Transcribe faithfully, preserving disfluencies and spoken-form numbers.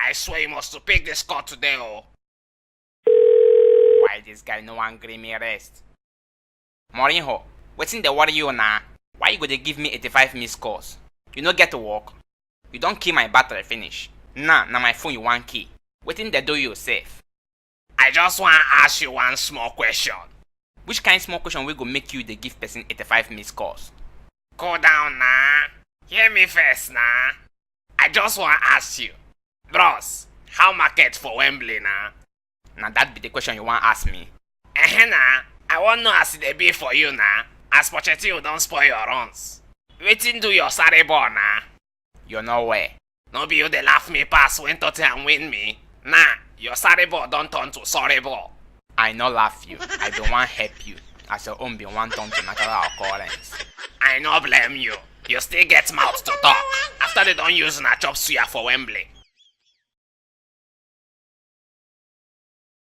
I swear you must to pick this call today, oh. Why this guy no wan gree me rest? Mourinho, wetin dey worry you na? Why you go dey give me eighty-five missed calls? You no get work? You don kill my battery finish. Now, na my phone you wan kill. Wetin dey do you sef? I just wan ask you one small question. Which kind small question wey go make you dey give person eighty-five missed calls? Cool down na. Hear me first na. I just wan ask you. Bros, how market for Wembley na? Na that be the question you wan ask me? Ehe na. I wan know as e dey be for you na. As Pochettino don spoil your runs. Wetin do your sorry ball na? You're nowhere. No be you dey laugh me pass when Tottenham win me? Nah, your sorry ball don turn to sorry ball. I no laugh you. I bin wan help you. As your own bin wan turn to natural occurrence. I no blame you. You still get mouth to talk. After they don use una chop suya for Wembley.